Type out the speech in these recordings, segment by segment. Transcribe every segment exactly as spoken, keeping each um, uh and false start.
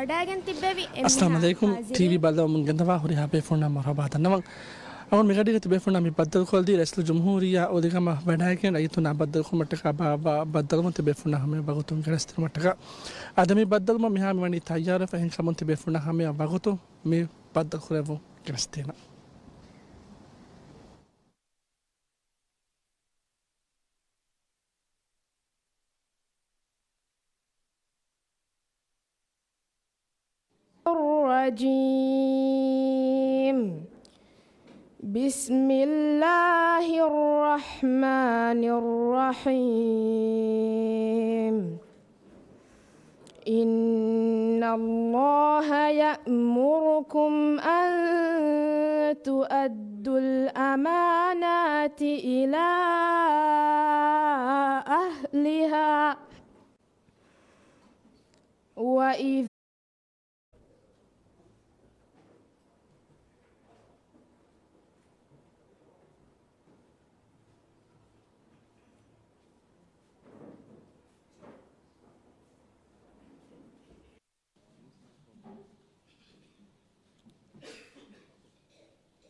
ވަޑައިގެން ތިއްބެވި އެންމެހާ ޓީވީ ހާޒިރީން. ބައްލަވަމުން ގެންދަވާ ހުރިހާ ބޭފުޅުންނަށް މަރުޙަބާ ދަންނަވަން. އަޅުގަނޑު މިގަޑީގަ ތިބޭފުޅުންނާ މި ބައްދަލުކޮށްލީ ރައީސުލްޖުމްހޫރިއްޔާ އުލިގަމާ ވަޑައިގެން ރައްޔިތުންނާ ބައްދަލުކުރުމަށްޓަކާ ބާއްވާ ބައްދަލުވުން ތިބޭފުޅުންނާ ހަމަޔަށް ވަގުތުން ގެނެސްދިނުމަށްޓަކާ. އާދެ، މި ބައްދަލުވުމަށް މިހާ މިވަނީ ތައްޔާރުވެފަ، އެހެންކަމުން ތިބޭފުޅުންނާ ހަމަޔަށް ވަގުތުން މި ބައްދަލުކުރެއްވުން ގެނެސްދޭނަން. الرجيم. بسم الله الرحمن الرحيم. إن الله يأمركم أن تؤدوا الأمانات إلى أهلها وإذا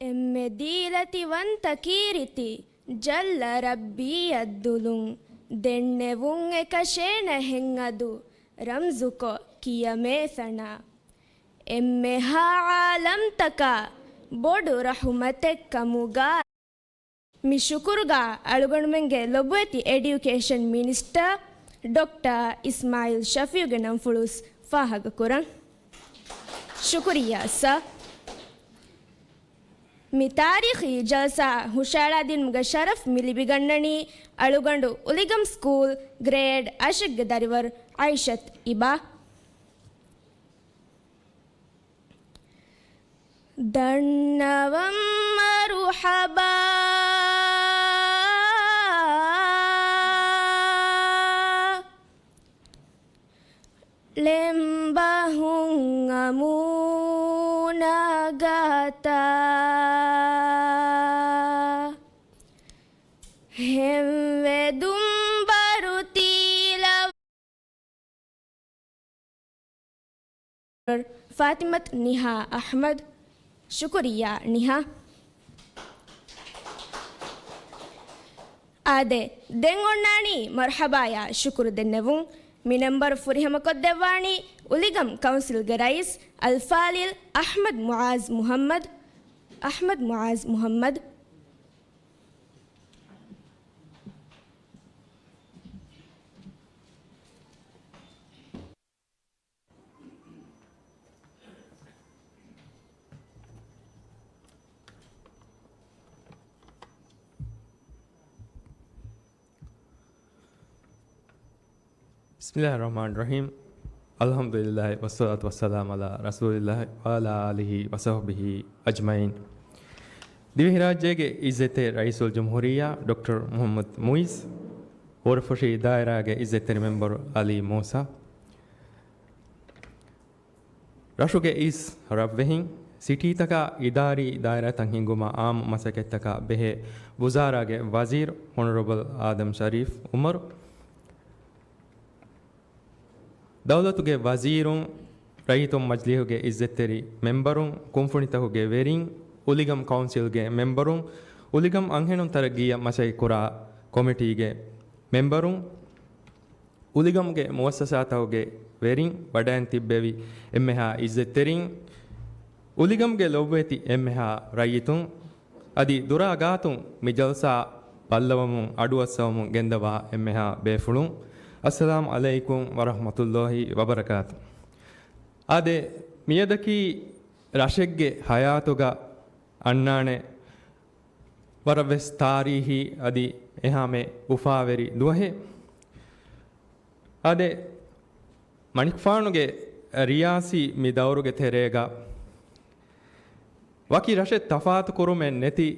އެންމެ ދީލަތިވަންތަ ކީރިތި ޖައްލަ ރައްބީއަށް ދުލުން ދެންނެވުން އެކަށޭނަ ހެންއަދު ރަމްޒުކޮށް ކިޔަމޭފަނާ. އެންމެހާ ޢާލަމްތަކަށް ބޮޑު ރަޙުމަތެއްކަމުގަ. މި ޝުކުރުގަ އަޅުގަނޑުމެންގެ ލޮބުވެތި އެޑިއުކޭޝަން މިނިސްޓަރ ޑޮކްޓަރ އިސްމާޢީލް ޝަފީޢުގެ ނަންފުޅުސް ފާހަގަކުރަން. ޝުކުރިއްޔާ ސަރ. މި ތާރީޚީ ޖަލްސާ ހުށައަޅާދިނުމުގެ ޝަރަފް މި ލިބިގަންނަނީ އަޅުގަނޑު އުލިގަމް ސްކޫލް ގްރޭޑް އަށެއްގެ ދަރިވަރު ޢައިޝަތު އިބާ. ދަންނަވަން މަރުޙަބާ. ޅެންބަހުން އަމޫނާ ގާތާ. ހެންވެދުން ބަރު ތީލަ ފާތިމަތު ނިހާ އަޙްމަދު. ޝުކުރިއްޔާ ނިހާ. އާދެ، ދެން އޮންނާނީ މަރުޙަބާޔާ ޝުކުރު ދެންނެވުން. މި ނަންބަރު ފުރިހަމަކޮށްދެއްވާނީ އުލިގަމް ކައުންސިލްގެ ރައީސް އަލްފާޟިލް އަޙްމަދު މުޢާޒް މުޙައްމަދު. އަޙްމަދު މުޢާޒް މުޙައްމަދު. بسم الله الرحمن الرحيم. الحمد لله والصلاة والسلام على رسول الله وعلى آله وصحبه أجمعين. ދިވެހިރާއްޖޭގެ އިއްޒަތްތެރި ރައީސުލްޖުމްހޫރިއްޔާ ޑޮކްޓަރ މުޙައްމަދު މުޢިއްޒު، ހުރަފުށި ދާއިރާގެ އިއްޒަތްތެރި މެންބަރު ޢަލީ މޫސާ، ރަށުގެ އިސް ރަށްވެހިން، ސިޓީތަކާ އިދާރީ ދާއިރާތައް ހިންގުމަށް އާއްމު މަސައްކަތްތަކާ ބެހޭ ވުޒާރާގެ ވަޒީރު ހޮނަރަބަލް އާދަމް ޝަރީފް އުމަރު، ދައުލަތުގެ ވަޒީރުން، ރައްޔިތުން މަޖިލީހުގެ އިއްޒަތްތެރި މެންބަރުން، ކުންފުނިތަކުގެ ވެރިން، އުލިގަމް ކައުންސިލްގެ މެންބަރުން، އުލިގަމް އަންހެނުން ތަރައްގީއަށް މަސައްކަތްކުރާ ކޮމިޓީގެ މެންބަރުން، އުލިގަމުގެ މުއައްސަސާތަކުގެ ވެރިން ވަޑައިން ތިއްބެވި އެންމެހާ އިއްޒަތްތެރިން، އުލިގަމުގެ ލޮބުވެތި އެންމެހާ ރައްޔިތުން، އަދި ދުރާ ގާތުން މި ޖަލްސާ ބައްލަވަމުން އަޑުއައްސަވަމުން ގެންދަވާ އެންމެހާ ބޭފުޅުން، އައްސަލާމް ޢަލައިކުމް ވަރަޙްމަތުﷲި ވަބަރަކާތު. އާދެ، މިއަދަކީ ރަށެއްގެ ޙަޔާތުގަ އަންނާނެ ވަރަށް ވެސް ތާރީހީ އަދި އެހާމެ އުފާވެރި ދުވަހެއް. އާދެ، މަނިކުފާނުގެ ރިޔާސީ މި ދައުރުގެ ތެރޭގަ ވަކި ރަށެއް ތަފާތު ކުރުމެއް ނެތި،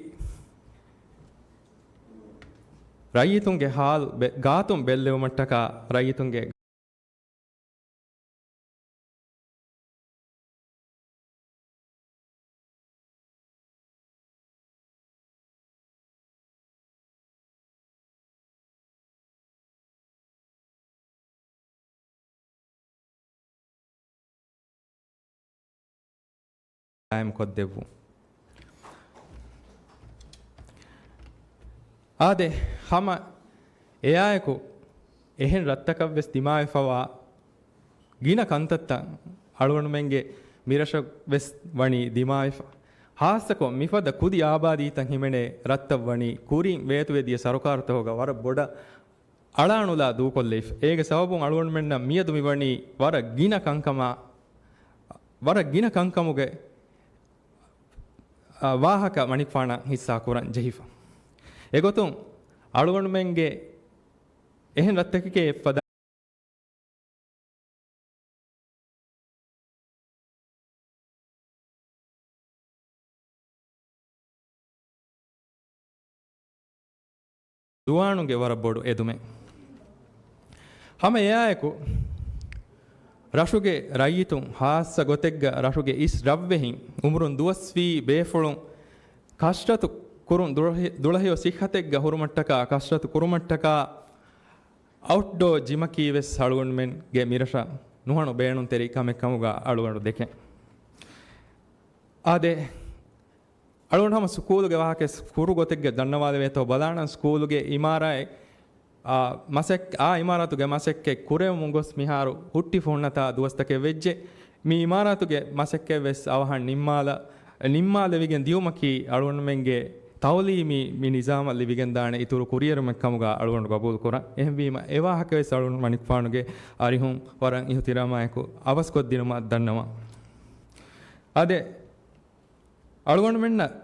ރައްޔިތުންގެ ހާލު ބެ-، ގާތުން ބެއްލެވުމަށްޓަކާ ރައްޔިތުންގެ ޤާއިމުކޮށްދެއްވުން. އާދެ، ހަމަ އެއާއެކު އެހެން ރަށްތަކަށްވެސް ދިމާވެފަވާ ގިނަ ކަންތައްތައް އަޅުގަނޑުމެންގެ މިރަށަށްވެސް ވަނީ ދިމާވެފަ. ހާއްސަކޮށް މިފަދަ ކުދި އާބާދީތައް ހިމެނޭ ރަށްތައް ވަނީ ކުރިން ވޭތުވެދިޔަ ސަރުކާރުތަކުގަ ވަރަށް ބޮޑަށް އަޅާނުލާ ދޫކޮށްލެވިފަ. އޭގެ ސަބަބުން އަޅުގަނޑުމެންނަށް މިއަދު މިވަނީ ވަރަށް ގިނަ ކަންކަމާ، ވަރަށް ގިނަ ކަންކަމުގެ، އާ، ވާހަކަ މަނިކުފާނަށް ހިއްސާ ކުރަން ޖެހިފަ. އެގޮތުން އަޅުގަނޑުމެންގެ އެހެން ރަށްތަކެކޭ އެއްފަދަ ޒުވާނުންގެ ވަރަށް ބޮޑު އެދުމެއް. ހަމަ އެއާއެކު، ރަށުގެ ރައްޔިތުން، ހާއްސަ ގޮތެއްގަ ރަށުގެ އިސް ރަށްވެހިން، އުމުރުން ދުވަސްވީ ބޭފުޅުން ކަސްރަތު ކުރުން، ދުޅަހެ-، ދުޅަހެޔޮ ސިއްހަތެއްގަ ހުރުމަށްޓަކާ، ކަސްރަތު ކުރުމަށްޓަކާ، އައުޓްޑޯ ޖިމަކީ ވެސް އަޅުގަނޑުމެންގެ މިރަށަށް ނުހަނު ބޭނުންތެރި ކަމެއް ކަމުގަ އަޅުގަނޑު ދެކެން. އާދެ، އަޅުގަނޑު ހަމަ ސުކޫލުގެ ވާހަކަ ކުރު ގޮތެއްގަ ދަންނަވާލެވޭތޯ ބަލާނަން. ސުކޫލުގެ އިމާރާތް، އާ، މަސައް-، އާ އިމާރާތުގެ މަސައްކަތް ކުރެވެމުން ގޮސް މިހާރު ހުއްޓިފަ ހުންނަތާ ދުވަސްތަކެއް ވެއްޖެ. މި އިމާރާތުގެ މަސައްކަތް ވެސް އަވަހަށް ނިންމާލަ-، ނިންމާލެވިގެން ދިޔުމަކީ އަޅުގަނޑުމެންގެ ތައުލީމީ މި ނިޒާމަށް ލިބިގެންދާނެ އިތުރު ކުރިއެރުމެއް ކަމުގަ އަޅުގަނޑު ގަބޫލު ކުރަން. އެހެންވީމަ، އެ ވާހަކަ ވެސް އަޅުގަނޑު މަނިކުފާނުގެ އަރިހުން ވަރަށް އިހުތިރާމާއެކު އަވަސްކޮށްދިނުމަށް ދަންނަވަން. އާދެ، އަޅުގަނޑުމެންނަށް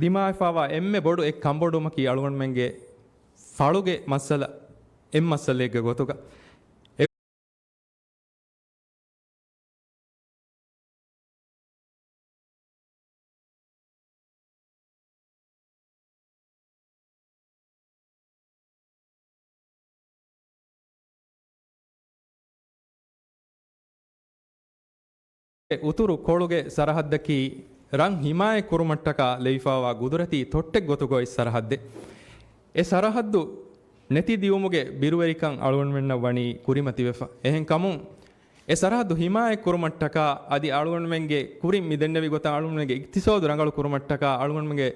ދިމާވެފަވާ އެންމެ ބޮޑު އެއް ކަންބޮޑުވުމަކީ އަޅުގަނޑުމެންގެ ފަޅުގެ މައްސަލަ، އެއް މައްސަލައެއްގެ ގޮތުގަ. އެ އުތުރު ކޮޅުގެ ސަރަހައްދަކީ ރަށް ހިމާޔަތް ކުރުމަށްޓަކާ ލެވިފައިވާ ގުދުރަތީ ތޮއްޓެއް ގޮތުގައި ސަރަހައްދެއް. އެ ސަރަހައްދު ނެތި ދިއުމުގެ ބިރުވެރިކަން އަޅުގަނޑުމެންނަށް ވަނީ ކުރިމަތިވެފަ. އެހެންކަމުން، އެ ސަރަހައްދު ހިމާޔަތް ކުރުމަށްޓަކާ އަދި އަޅުގަނޑުމެންގެ ކުރިން މި ދެންނެވި ގޮތަށް އަޅުގަނޑުމެންގެ އިޤްތިޞާދު ރަނގަޅު ކުރުމަށްޓަކާ އަޅުގަނޑުމެންގެ،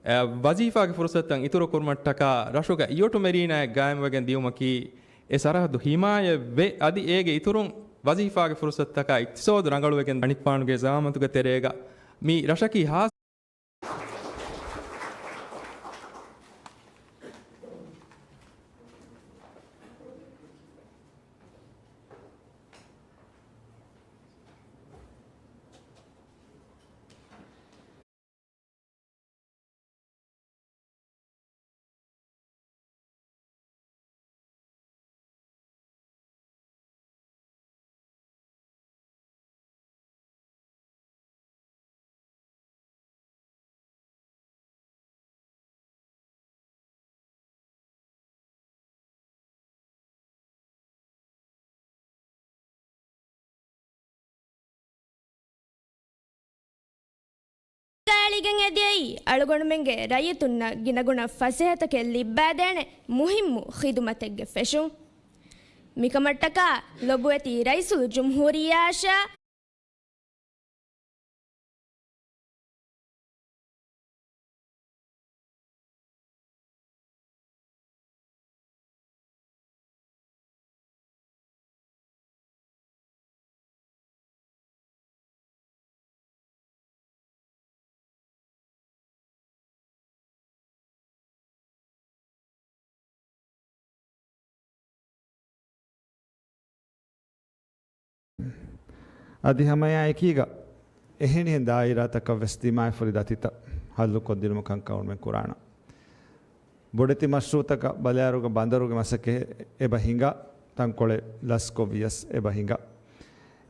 އެ، ވަޒީފާގެ ފުރުޞަތުތައް އިތުރު ކުރުމަށްޓަކާ ރަށުގަ އިއޮޓު މެރީނާއެއް ގާއިމުވެގެން ދިއުމަކީ އެ ސަރަހައްދު ހިމާޔަތްވެ، އަދި އޭގެ އިތުރުން ވަޒީފާގެ ފުރުޞަތުތަކާ އިޤްތިޞާދު ރަނގަޅުވެގެން މަނިކުފާނުގެ ޒަޢާމަތުގެ ތެރޭގަ މި ރަށަކީ ހާ ގާޅިގެން އެދިޔައީ އަޅުގަނޑުމެންގެ ރައްޔިތުންނަށް ގިނަގުނަ ފަސޭހަތަކެއް ލިއްބާދޭނެ މުހިއްމު ޚިދުމަތެއްގެ ފެށުން. މިކަމަށްޓަކާ ލޮބުވެތި ރައީސުލްޖުމްހޫރިއްޔާއަށާ އަދި ހަމައެއާ އެކީގަ އެހެނިހެން ދާއިރާތަކަށް ވެސް ދިމާވެފަ ހުރި ދަތިތައް ހައްލުކޮށްދިނުމަށް ކަންކަމަށް ކުރާނަން. ބޮޑެތި މަޝްރޫޢުތަކަށް ބަލާއިރުގަ ބަނދަރުގެ މަސައްކަތް އެބަ ހިނގާ، ތަންކޮޅެއް ލަސްކޮށް ވިޔަސް އެބަ ހިނގާ.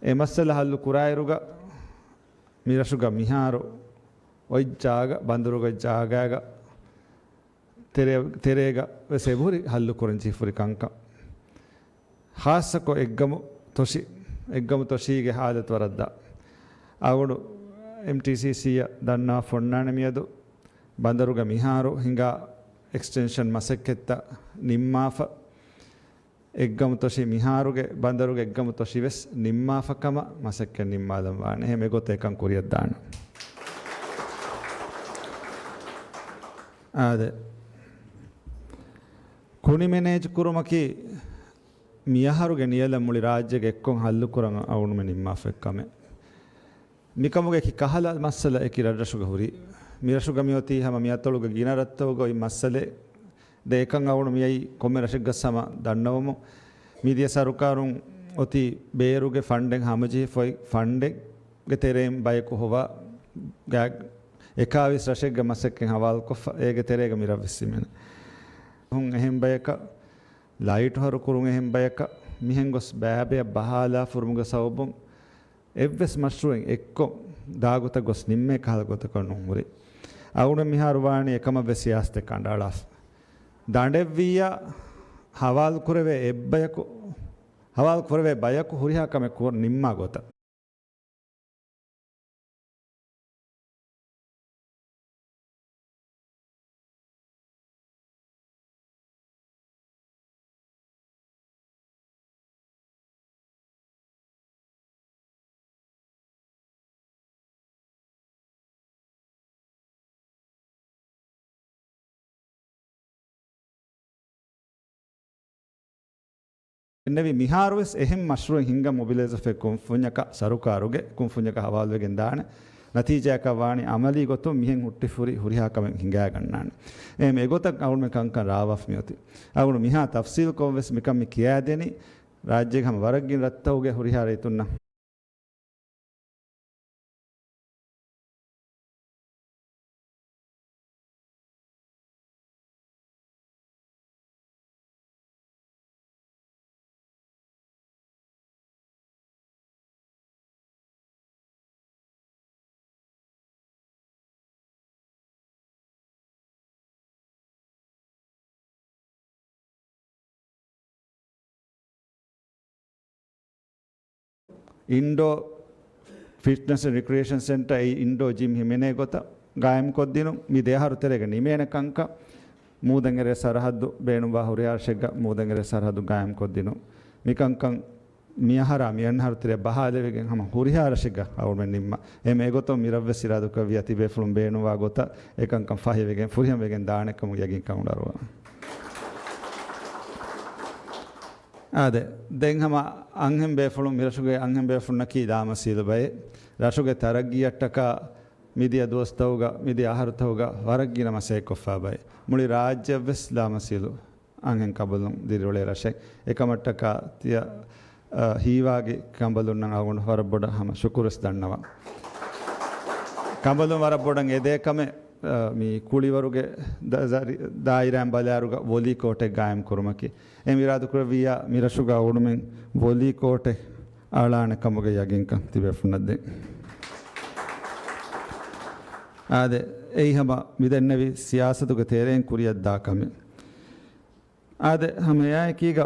އެ މައްސަލަ ހައްލު ކުރާއިރުގަ މިރަށުގަ މިހާރު އޮތް ޖާގަ، ބަނދަރުގެ ޖާގާގަ ތެރޭ-، ތެރޭގަ ވެސް އެބަހުރި ހައްލު ކުރަން ޖެހިފަ ހުރި ކަންކަން. ޚާއްޞަކޮށް އެއްގަމު ތޮށި-، އެއްގަމު ތޮށީގެ ހާލަތު ވަރަށް ދާ. އަޅުގަނޑު އެމްޓީސީސީއަށް ދަންނަވާފަ އޮންނާނެ މިއަދު ބަނދަރުގަ މިހާރު ހިނގާ އެކްސްޓެންޝަން މަސައްކަތްތައް ނިންމާފަ، އެއްގަމު ތޮށި މިހާރުގެ ބަނދަރުގެ އެއްގަމު ތޮށި ވެސް ނިންމާފަ ކަމަށް މަސައްކަތް ނިންމާލަން ވާނެ. އެހެން އެގޮތަށް އެކަން ކުރިއަށް ދާނަން. އާދެ. ކުނި މެނޭޖް ކުރުމަކީ މިއަހަރުގެ ނިޔަލަށް މުޅި ރާއްޖޭގެ އެއްކޮށް ހައްލުކުރަން އަޅުގަނޑުމެން ނިންމާފައި ކަމެއް. މިކަމުގެ އެކި ކަހަލަ މައްސަލައަކީ ރަށްރަށުގަ ހުރި. މިރަށުގަ މިއޮތީ ހަމަ މިއަތޮޅުގެ ގިނަ ރަށްތަކުގަ އޮތް މައްސަލައެއް. ދެ އެކަން އަޅުގަނޑު މިއައީ ކޮންމެ ރަށެއްގަސް ހަމަ ދަންނަވަމު. މިދިޔަ ސަރުކާރުން އޮތީ ބޭރުގެ ފަންޑެއް ހަމަޖެހިފައި ފަންޑެއްގެ ތެރެއިން ބަޔަކު ހޮވާ ގާތް އެކާވީސް ރަށެއްގެ މަސައްކަތް ހަވާލުކޮށްފަ އޭގެ ތެރޭގަ މި ރަށް ވެސް ހިމެނޭ. ހުން އެހެން ބަޔަކަށް، ލައިޓު ހަރުކުރުން އެހެން ބަޔަކަށް، މިހެން ގޮސް ބައިބަޔަށް ބަހާލާ ފުރުމުގެ ސަބަބުން އެއްވެސް މަޝްރޫއެއް އެއްކޮށް ދާގޮތަށް ގޮސް ނިންމޭ ކަހަލަ ގޮތަކަށް ނޫން ހުރި. އަޅުގަނޑު މިހާރު ވާނީ އެކަމަށް ވެސް ސިޔާސަތެއް ކަނޑައަޅާފަ. ދަނޑެއްވިއްޔާ ހަވާލު ކުރެވޭ އެއްބަޔަކު، ހަވާލު ކުރެވޭ ބަޔަކު ހުރިހާ ކަމެއް ކުރ-، ނިންމާ ގޮތަށް. ދެންނެވި މިހާރުވެސް އެހެން މަޝްރޫއެއް ހިންގަން މޮބިލައިޒް ފެ ކުންފުންޏަކަށް ސަރުކާރުގެ ކުންފުންޏަކަށް ހަވާލުވެގެން ދާނެ. ނަތީޖާއަކަށް ވާނީ އަމަލީ ގޮތުން މިހެން ހުއްޓިފުރި ހުރިހާ ކަމެއް ހިނގާގަންނާނެ. އެހެން އެގޮތަށް އަޅުގަނޑުމެން ކަންކަން ރާވާފަ މިއޮތީ. އަޅުގަނޑު މިހާ ތަފްސީލްކޮށްވެސް މިކަން މި ކިޔާދެނީ ރާއްޖޭގެ ހަމަ ވަރަށް ގިނަ ރަށްތަކުގެ ހުރިހާ ރައްޔިތުންނަށް. އިންޑޯ ފިޓްނަސް އެންޑް ރިކްރިއޭޝަން ސެންޓަރ، އެއީ އިންޑޯ ޖިމް ހިމެނޭ ގޮތަށް ގާއިމްކޮށްދިނުން. މި ދެ އަހަރު ތެރޭގަ ނިމޭނެ ކަންކަން މޫދަންއެރޭ ސަރަހައްދު ބޭނުންވާ ހުރިހާ ރަށެއްގަ މޫދަންއެރޭ ސަރަހައްދު ގާއިމްކޮށްދިނުން. މިކަންކަން މިއަހަރާ މިއަންނަ އަހަރު ތެރޭ ބަހާލެވިގެން ހަމަ ހުރިހާ ރަށެއްގަ އަޅުގަނޑުމެން ނިންމާ. އެހެން އެގޮތުން މި ރަށްވެސް އިރާދަކުރެއްވިއްޔާ ތިބޭފުޅުން ބޭނުންވާ ގޮތަށް އެކަންކަން ފަހިވެގެން ފުރިހަމަވެގެން ދާނެ ކަމުގެ ޔަގީންކަން އުނގަންނަވަން. އާދެ، ދެން ހަމަ އަންހެން ބޭފުޅުން، މިރަށުގެ އަންހެން ބޭފުޅުންނަކީ ލާމަސީލު ބައެއް. ރަށުގެ ތަރައްގީއަށްޓަކާ މިދިޔަ ދުވަސްތަކުގަ، މިދިޔަ އަހަރުތަކުގަ ވަރަށް ގިނަ މަސައްކަތްކޮށްފާ ބައެއް. މުޅި ރާއްޖެއަށްވެސް ލާމަސީލު އަންހެން ކަނބަލުން ދިރިއުޅޭ ރަށެއް. އެކަމަށްޓަކާ ތިޔަ، އަ، ހީވާގި ކަނބަލުންނަށް އަޅުގަނޑު ވަރަށް ބޮޑަށް ހަމަ ޝުކުރުވެސް ދަންނަވަން. ކަނބަލުން ވަރަށް ބޮޑަށް އެދޭ ކަމެއް، އަ، މި ކުޅިވަރުގެ ދަ-، ދަ-، ދާއިރާއިން ބަލާއިރުގަ ވޮލީ ކޯޓެއް ގާއިމް ކުރުމަކީ. އެ އިރާދަކުރެއްވިއްޔާ މިރަށުގަ އަޅުގަނޑުމެން ވޮލީ ކޯޓެއް އަޅާނެ ކަމުގެ ޔަގީންކަން ތިބޭފުޅުންނަށް ދޭން. އާދެ، އެއީ ހަމަ މިދެންނެވި ސިޔާސަތުގެ ތެރެއިން ކުރިއަށްދާ ކަމެއް. އާދެ، ހަމަ އެއާއެކީގަ